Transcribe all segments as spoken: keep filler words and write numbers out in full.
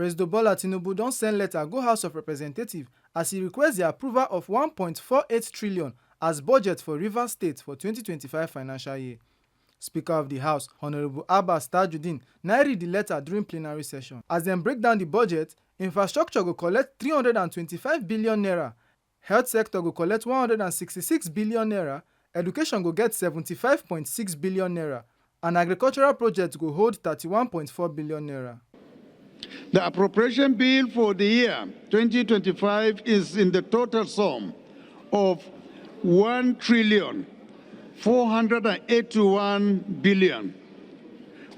President Bola Tinubu don send letter go House of Representatives as he request the approval of one point four eight trillion as budget for Rivers State for twenty twenty-five financial year. Speaker of the House, Honorable Abbas Tajuddin, na read the letter during plenary session. As dem break down the budget, infrastructure go collect three hundred and twenty-five billion naira, health sector go collect one hundred and sixty-six billion naira, education go get seventy-five point six billion naira, and agricultural projects go hold thirty-one point four billion naira. The appropriation bill for the year twenty twenty-five is in the total sum of one trillion four hundred and eighty-one billion,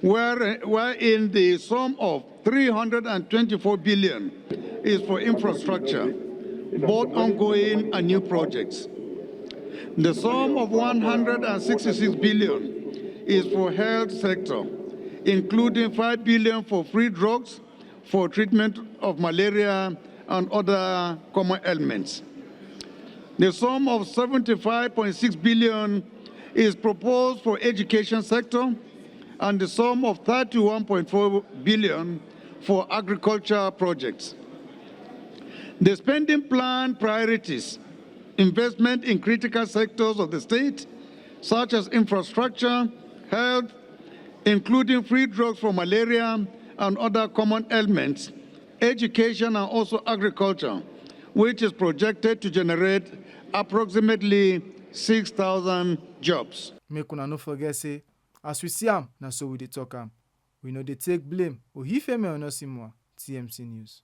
where, wherein the sum of three hundred and twenty-four billion is for infrastructure, both ongoing and new projects. The sum of one hundred and sixty-six billion is for health sector, including five billion for free drugs for treatment of malaria and other common ailments. The sum of seventy-five point six billion is proposed for education sector, and the sum of thirty-one point four billion for agriculture projects. The spending plan priorities investment in critical sectors of the state, such as infrastructure, health, including free drugs for malaria and other common ailments, education, and also agriculture, which is projected to generate approximately six thousand jobs. Make una no forget say, as we see am, na so we dey talk am. We no dey take blame. Ohifemi Onosimwa, T M C News.